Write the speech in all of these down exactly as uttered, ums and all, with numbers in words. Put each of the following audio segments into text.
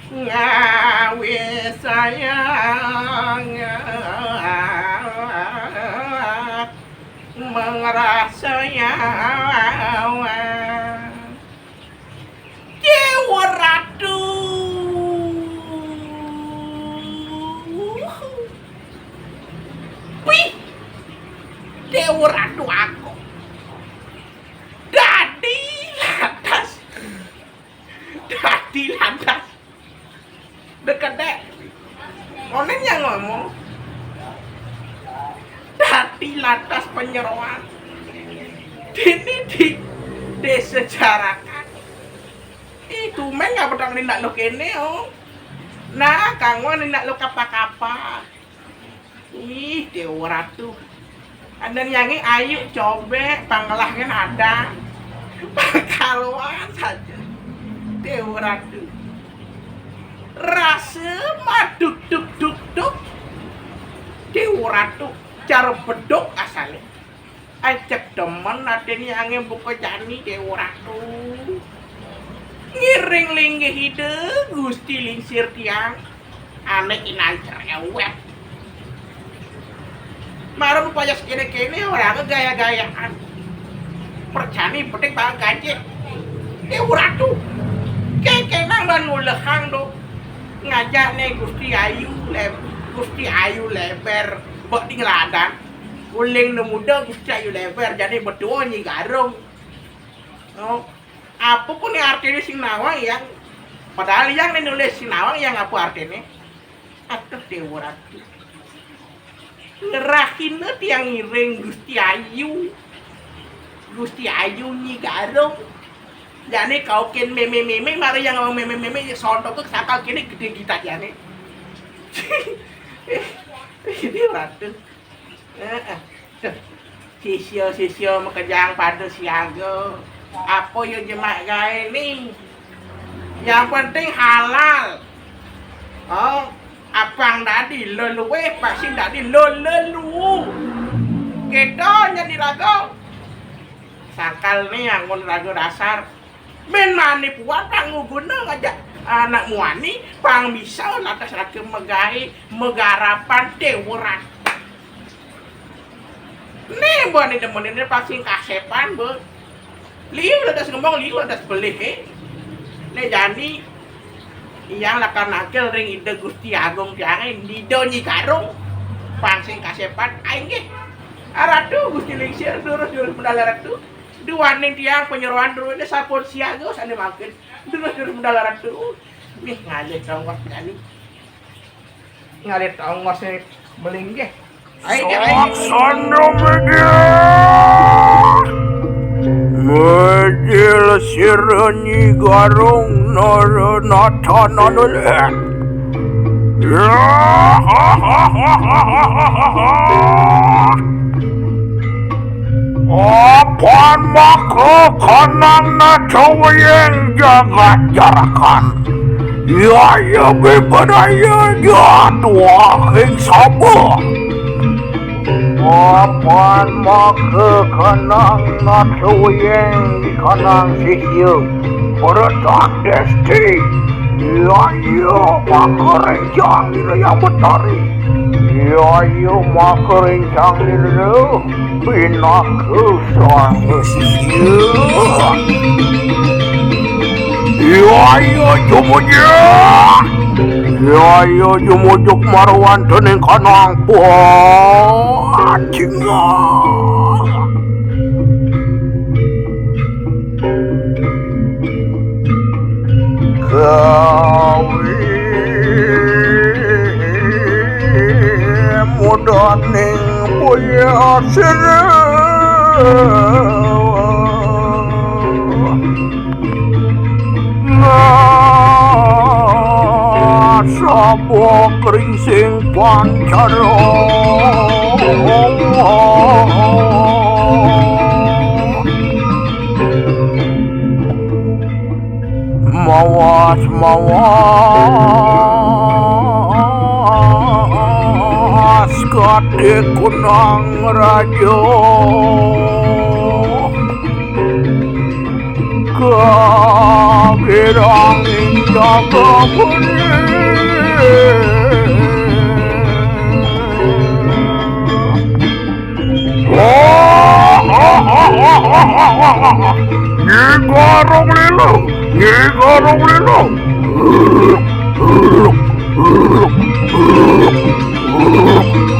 Ngawi sayang mengerasa nyawa. Dewa Ratu. Wih, Dewa Ratu aku. Dadi lantas. Dadi lantas. Deket deh. Onen yang ngomong. Dadi lantas penyeroan. Dini di desa Jarakan. Itu men nggak pernah nindak lo kene, oh. Nah, kanggo nindak lo kapa-kapa. Ih, Dewa Ratu. Ada nyanyi ayu cobe panggelah kan ada. Pangkaluan saja. Dewa Ratu. Rasa maduk duk duk duk. Dewa Ratu cara beduk asale. Ajak demen atene angin buka jani Dewa Ratu. Ngiring linggih ide Gusti Lingsir tiang. Ane inai cerewet. Marem payas kene-kene ora gaya-gayaan. Perjani petik bakal gancik. Dewa Ratu. Kekenang ban ngulehang do. Ngajak ne Gusti Ayu Leb-, Gusti Ayu Leber. Bok di ngeladan. Uling ne muda Gusti Ayu Leber. Jadi betua Nyi Garung. Oh. Apa pun yang artinya sing nawang yang, padahal yang nulis sing nawang yang apa artinya? Aduh, Dewa Ratu. Ngerahina tiang ngiring Gusti Ayu. Gusti Ayu Nyi Garung. Jane kau ken meme-meme, mari yang ngomong meme-meme, ya sontok ke sakal kene gede kita jane. Ini Ratu. Heeh. Duh, sisya-sisya makejang pada siaga. Apa ya jemak gae ni? Yang penting halal. Oh, apang dadi leluwe, pasti dadi lelelu. Kita jadi raga. Sakal ni anggon raga dasar. Men mani puan pang nguguna ngajak anak muani, pang bisa lantas raga megae, megarapan, Dewa Ratu. Nih, mbok nih demen ini pasti kasepan, mbok. Liu ledas ngomong, liu ledas belih, eh. Nih jani, yang lakar nangkil ring Ida Gusti Agung tiange, Ida Nyi Garung. Pang sing kasepan, aing nggih. Aratu Gusti Lingsir, durus-durus medal Ratu. Duaning tiang penyeroan dulu ini sampun siaga, sane mangkin. Durus-durus medal Ratu. Nih, ngalih tongos jani. Ngalih tongos sing melinggih. Ayo, ayo. Laksana media. Mejil sira Nyi Garung nara natana nulih. Ya. Apan maka kanang nacawa ing jagat Jarakan. Ya, ya, beberaya ya, tuah ing sabah. Apan maka kanang nata wayang di kanang sisia. Beretak desti. Ya, ya, maka rencang di Raya Betari. Ya, ya, maka rencang di Raya. Pinaka sang sisia. Ya, ya, jumujuk. Ya, ya, jumujuk maruan tening kanang pancingan. Kawi mudaning boya sira. Ngasaba kringsing pancara. Mawas, mawas, kadé kunang raja. Kagirang jaga puri. Nyi Garung Lilo, Nyi Garung Lilo.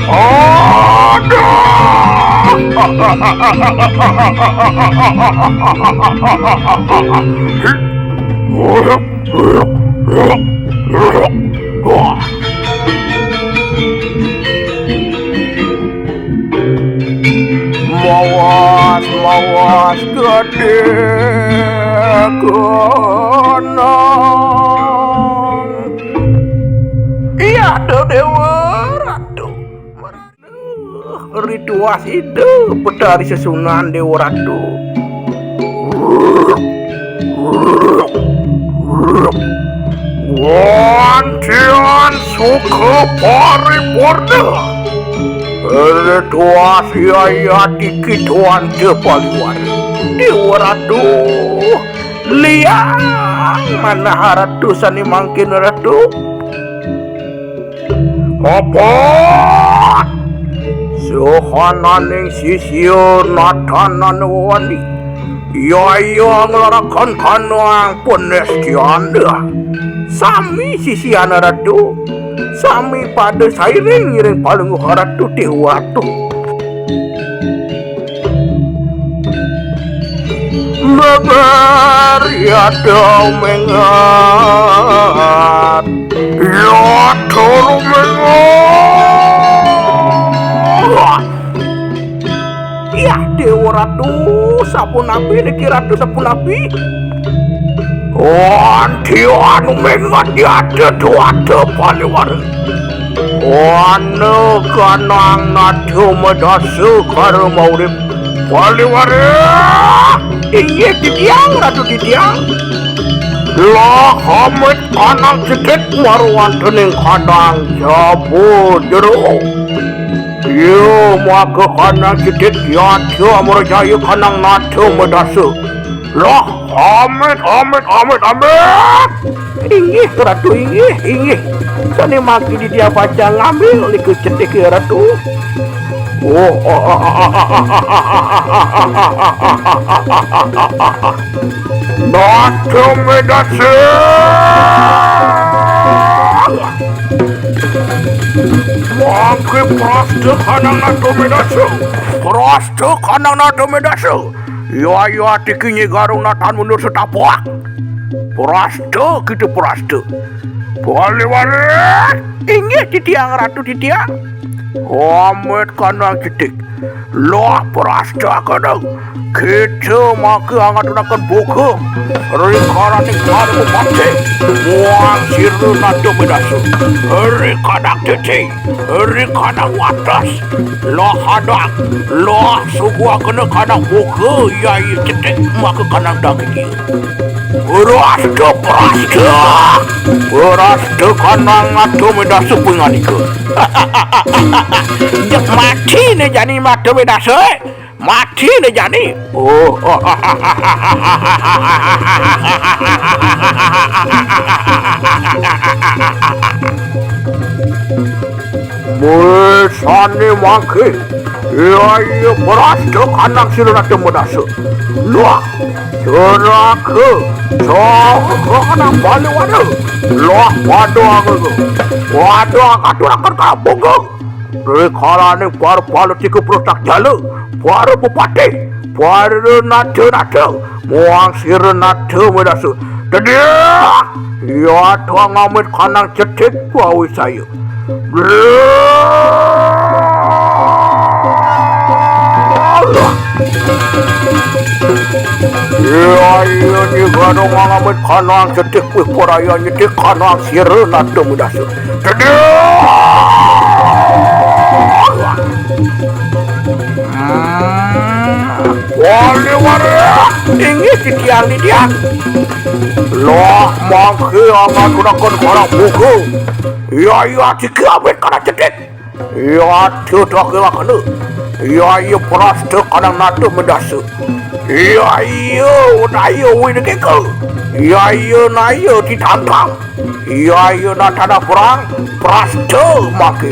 Aduh. Mawas, mawas, gedé kenang. Iya, Déwa Ratu. Rituas Ida Betari Sesunan Déwa Ratu. Wantian suka paripurna. Rituas yayati kituan tepaliwar. Déwa Ratu. Liang manah Ratu sané mangkin Ratu. Apa? Suhananing sisia natanan wani. Yaya nglarakan kanang panestian. Sami sisian Ratu. Sami pada sairing-iring palungguh Ratu Déwa Ratu. Beber ya tau mengat. Ya turu mengat. Yah, Déwa Ratu, sapunapi niki Ratu, sapunapi? Wanti anu mengat ya teu tuata paliwar. Wana kanang nata madasa kara maurip. Paliwara. Inggih titiang, Ratu titiang. Lah, amit kanang cicit maruan tening kanang jaba jero. Iya, maka kanang cicit yata mrajaya kanang nata madasa. Lah, amit, amit, amit, amit. Inggih, Ratu, inggih, inggih. Sané mangkin titiang pacang ngambil nika cetik ya, Ratu. Oh. Nata medase. Mangke prasta kanang nata medase. Prasta kanang nata medase. Ya, ya, tiki Nyi Garung natan mundur setapak. Prasta kita prasta. Paliwara. Inggih titiang Ratu titiang. Amit kanang cetik. Lah prasta kanang. Kita maka ngaturaken boga. Ring karaning para bupati. Muang sira nata medasa. Ring kanang cetik. Ring kanang wates. Lah hadang. Lah suguhakena kanang boga yai cetik maka kanang daging. Prasta, prasta. Prasta kanang Nathamedasa pinganika. Jek mati né jani Nathamedasa. Mati né jani. Oh. Mésane mangké. Iya, iya, prasta kanang sira Nathamedasa. Loh, celaka. Saha kanang Baliwara. Loh, waduh, aku. Waduh, aku aturaken kabungkung. Rikalaning para bala tiga prasta jala, para bupati, para nada-nada, muang sira Nathamedasa. Tedih! Iya, tuang amit kanang cetik gawi saya. Iya, iya, nyegana ngamit kanang cetik wih poraya nyetik kanang sira Nathamedasa. Tedih! Wali waris, inggih titiang, titiang. Loh, mangké angaturaken karang buku. Iya, iya, tiki abet kana cetik. Iya, teu teu kena. Iya, iya, prasta kanang Nathamedasa. Iya, iya, udaya winegeka. Iya, iya, naya titangkang. Iya, iya, natana perang, prasta mangké.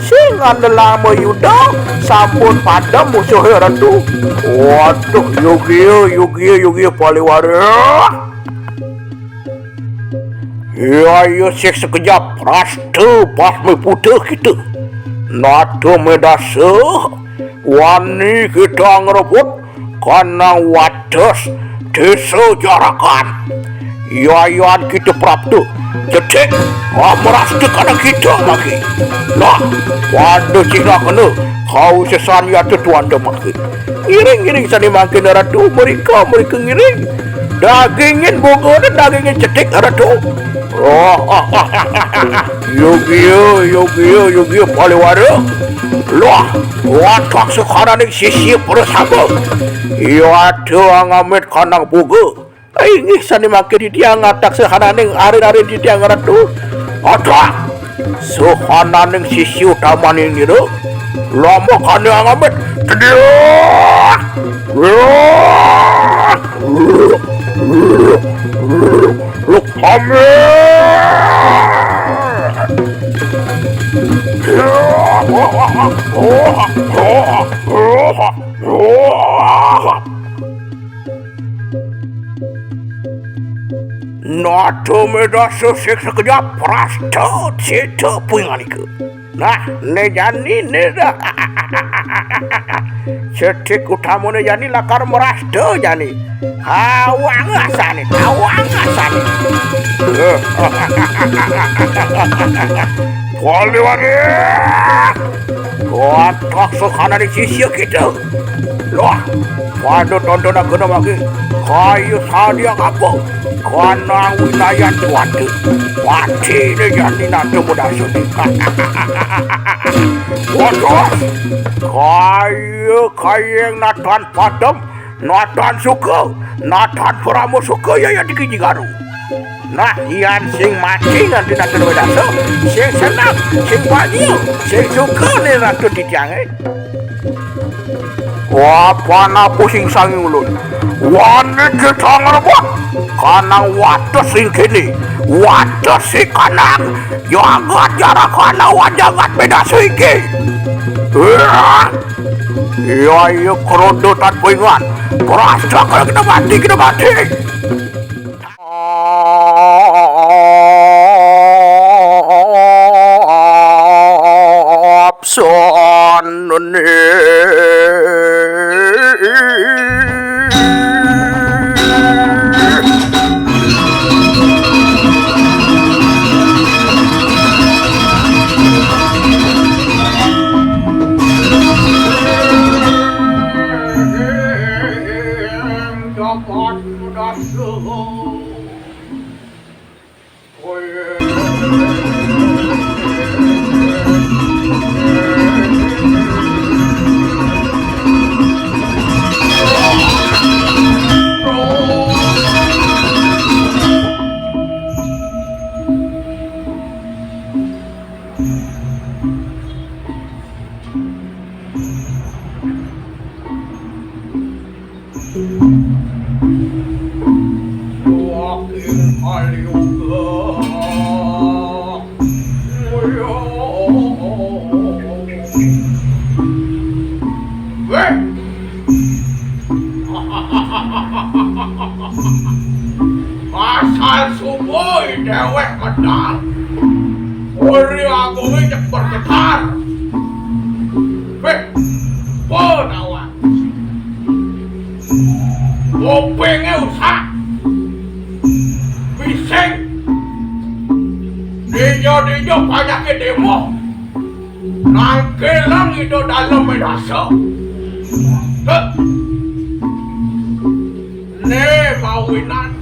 Sing andela mayuda, sampun padem musuhé Ratu. Waduh, yogia, yogia, yogia, Baliwara. Iya, iya, sik sekejap, prasta basmi buta kita. Nathamedasa, wani kita ngrebut kanang wates désa Jarakan. Iya, iya, kita prapta. Cetik, ah, prasta kanang kita mangké. Nah, pada cina kena, kau sesan ya tetuan mangké. Ngiring, ngiring sané mangkin Ratu, mrika, mrika ngiring. Dagingin boga, dagingin cetik Ratu. Oh, yogia, yogia, yogia, Baliwara. Loh, watak sekananing sisia prasaba. Iya, ada ngamit kanang boga. Inggih sané mangké titiang ngatak sahananing arin-arin titiang Ratu. Atak sahananing sisi utamaning nira. Lama kané angamit. Tedih. Luk amit. Nathamedasa sik sekejap prasta sida pinganika. Nah, né jani né dah. Cetik utamané jani lakar prasta jani. Awang asané, awang asané. Wali-wali. Watak sahananing sisia kita. Loh, pada tontonan kena mangké. Kaya sadia apa? Kanang wilayah tuan tu. Mati né jani Nathamedasa. Waduh. Kaya, kaya natan padem, natan suka, natan parama suka ya, ya dikiji garu. Nah, yan sing mati nganti Nathamedasa, sing seneng, sing bahagia, sing suka né Ratu titiangé. Wah, panapu sing sangi ulun. Wani kita ngrebut kanang wates sing kéné. Wates sing kanang jagat Jarakan lawan jagat Medasa iki. Wah. Iya, iya, kerodo tan poingan. Prasta kalau kita mati, kita mati. Abson. Déwék medal. Puri agungé jek bergetar. Wéh, pun awak. Kupingé usak. Bising. Dinjo-dinjo panyaké démo. Nangkilang Ida Dalem Medasa. Héh. Né mawinan.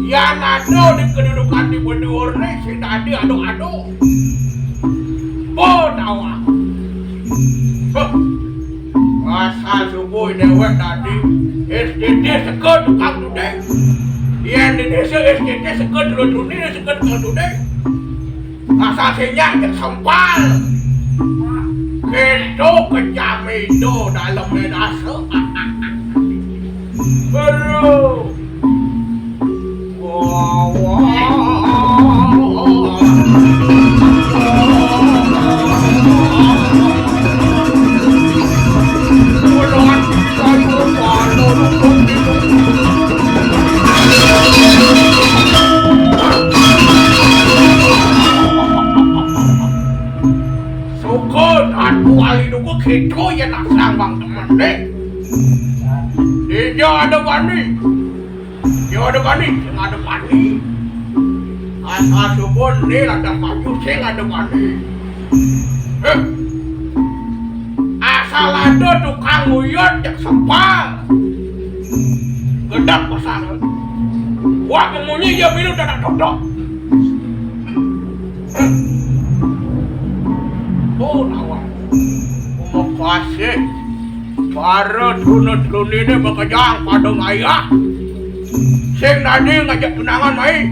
Yan ada di kedudukan di beduur né sing dadi adu-adu. Pun awak. Héh. Asal subuh déwék dadi S T T seken tukang tuding. Yén di désa S T T seken tulun tuni, seken tukang tuding. Asal sing nyak jek sempal. Kéto kejamé Ida Dalem Medasa. Aduh. Wah, wah. Syukur, Datu Wali Duku kéto yén asrang Bang Temen né. Dija ada bani. Dija ada bani, sing ada bani. Asal subuh né lantas maju sing ada bani. Héh. Asal ada tukang nguyut jek sempal. Gedeg pasang. Wah, kemunyi ya milu dadak dodok. Oh, lawan. Terima kasih. Para truna-truniné makejang pada ngayah. Sing dadi ngajak tunangan mai.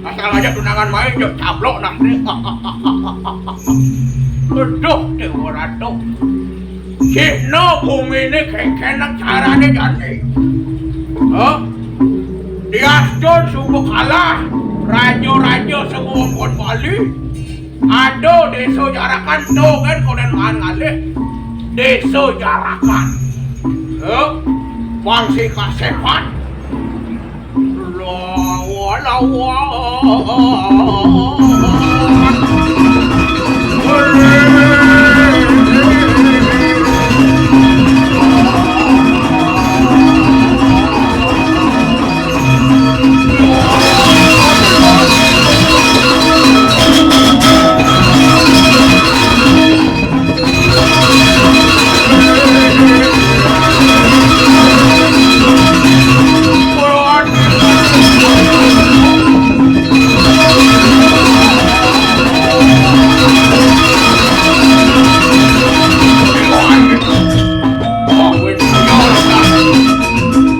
Asal ngajak tunangan mai, jok cablok nah né. Aduh, Déwa Ratu. Sihna guminé kéngkén carané jani. Hah? Diastun suba kalah raja-raja sawewengkon Bali. Ada Désa Jarakan to kan konen maan ngalih. Désa Jarakan. Hah? Pang sing kasépan. Lawa, lawa.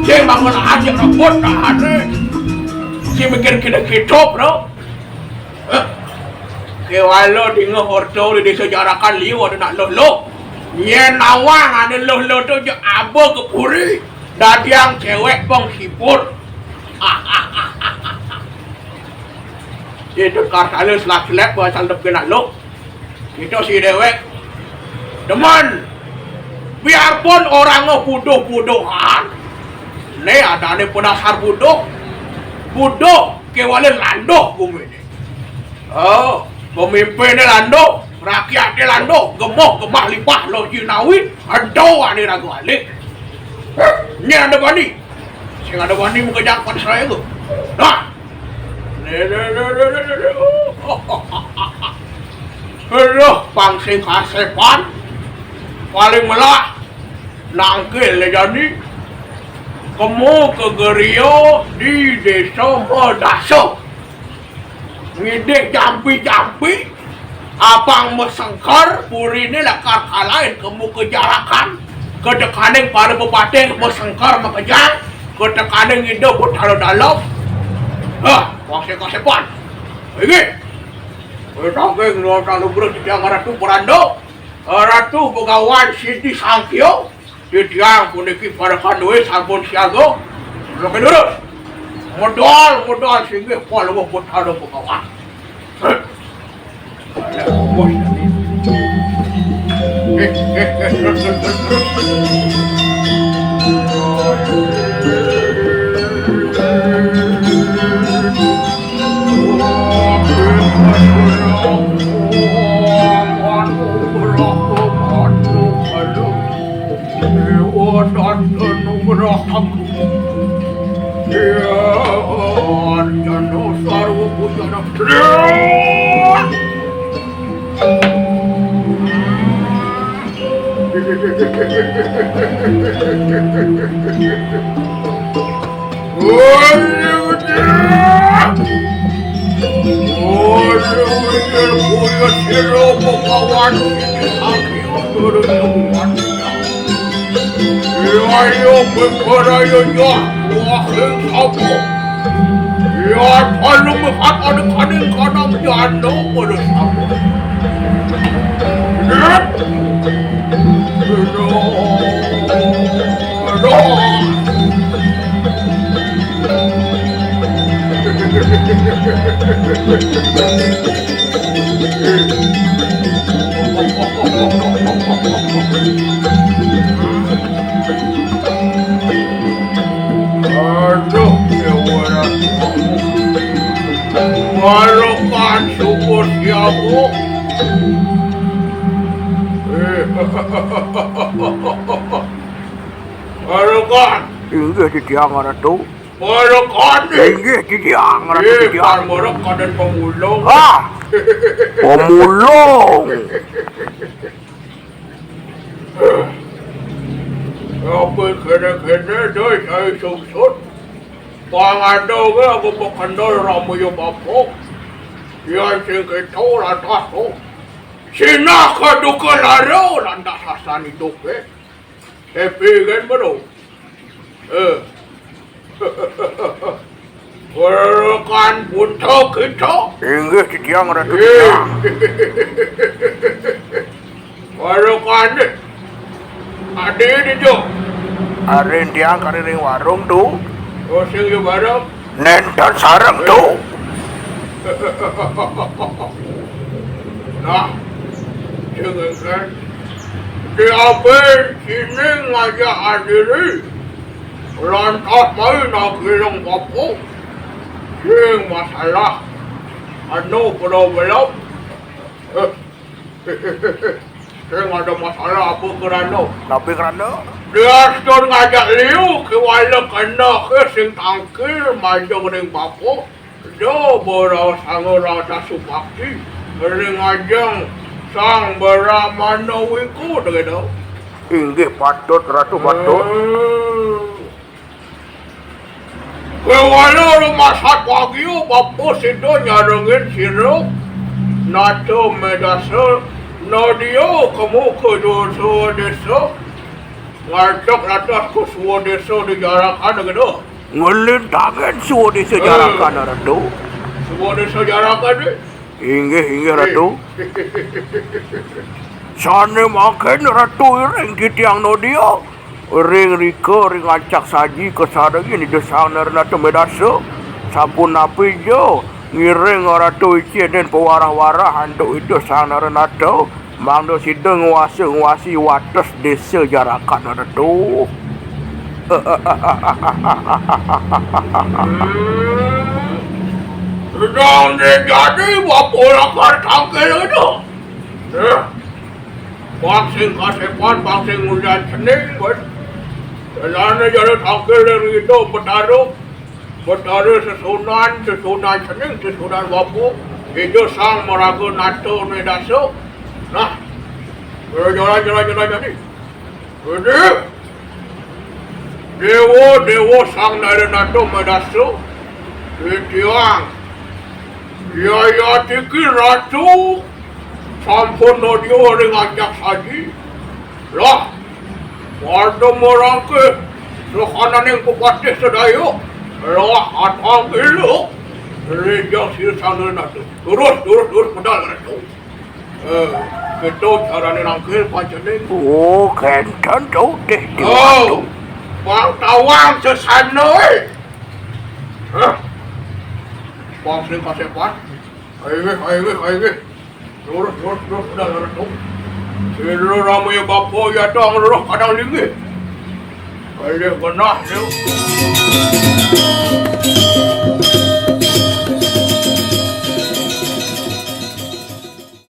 Sing bangun aja rebut tahané. Sing mikir kéné kéto, Bro. Hah? Kéwala dingeh orta di Désa Jarakan liu ada nak luh-luh. Nyén nawang ada luh-luh to ja aba ka puri, dadiang cewek bang sipur. Itu kartale selak-selek bahasa lebih nak luh. Itu si déwék. Demen. Biarpun orangé buduh-buduhan, né adané penasar buduh. Buduh kéwala landuh guminé. Oh, pemimpiné landuh, rakyaté landuh, gemuh gemah lipah loji nawi, ento ané ragu alih. Nyén ada bani. Sing ada bani muka japan saya tu. Nah. Aduh, pang sing kasépan. Paling melah nangkil lé jani. Kemu ka geria di Désa Medasa. Ngidih jampi-jampi, apang masengker, puriné lakar kalahin kemu ka Jarakan, ka tekaning para pepatih masengker makejang, ka tekaning Ida Batara Dalem. Hah, wah sing kasépan. Inggih. Wis nangking nuwun anugrah titiang Ratu Peranda, Ratu Begawan Sidi Sangkya. Titiang puniki para kanduwé sampun siaga. Mangke durus. Medal, medal singgih Palungguh Batara Begawan. Ayo, berperaya ya, wahai sapu. Ya, kalau melihat ada kaning kanang janda pada sapu. Aduh, ya, waras. Barokan syukur siapu. Barokan. Inggih, titiang, Ratu. Barokan. Inggih, titiang, Ratu, titiang. Barokan dan pemulung. Ah, pemulung. Apa kena-kena dah saya sungsut? Pangandau ke aku bakandal ramai bapa. Yang sing kita lantas tu. Sinah ka duka lara lantas sasan hidup, eh. Happy kan, bro? Eh. Berkan punta kita. Inggih, titiang, Ratu, eh, titiang. Berkan ni. Adi ni jo. Ari tiang kari ring warung tu. Oh, sing jo barang. Nenten sareng tu. Nah, jangankan di abin sini ngajak diri. Lantas main nak bilang bapa. Sing masalah. Anu, problem. Eh. Sing ada masalah apa kerana? Tapi kerana? Dia sudah ngajak liu ke wala kena ke sing tangkil majang ring bapa. Do berau sanga rasa subakti ring ajeng Sang Brahmana Wiku dageda. Inggih patut, Ratu, patut. Hmm. Kewala rumasat wagya bapa sida nyarengin sira nata medasa nadia kemu ka desa desa. Ngantek lantas ka swa desa di jarakan dageda. Nglintangin swa desa jarakan, Ratu. Swa desa jarakan, eh? Inggih, inggih, Ratu. Sane mangkin Ratu iring titiang nadia. Ring rika, ring ancak saji kasarengin Ida Sang Naranata Medasa. Sapunapi ja ngiring Ratu icin den pawarah-warah antuk Ida Sang Naranata. Mangda sida nguasa-nguasi wates desa jarakan Ratu. Sedang dijadi bapa lakar tangkil itu. Eh, bang sing kasepan, bang sing ngulian cening, bos. Jalane jala tangkil dari itu, Betara. Betara sesunan, sesunan cening, sesunan bapa, Ida Sang Maraga Nata Medasa. Nah, jalan, jalan, jalan, jadi. Jadi, Dewa, Dewa Sang Naranata Medasa, titiang, Yaya Tiki Ratu, sampun nadia ring ancak saji. Lah, pada marangkih rahananing pepatih sadaya. Lah, atang iluk. Rejang sira sangga nata. Terus, terus, terus, pedal, Ratu. Eh, kita carane nangkil pancening. Oh, kenten tu, deh, oh, diwatu. Bang tawang sesana, eh. Hah? Bang sing kasepan. Ayo, ayo, ayo. Lurus, lurus, lurus, udah lurus, tuh. Sira ramai bapa ya dong, lurus kadang linggih. Ayo, genah, yuk.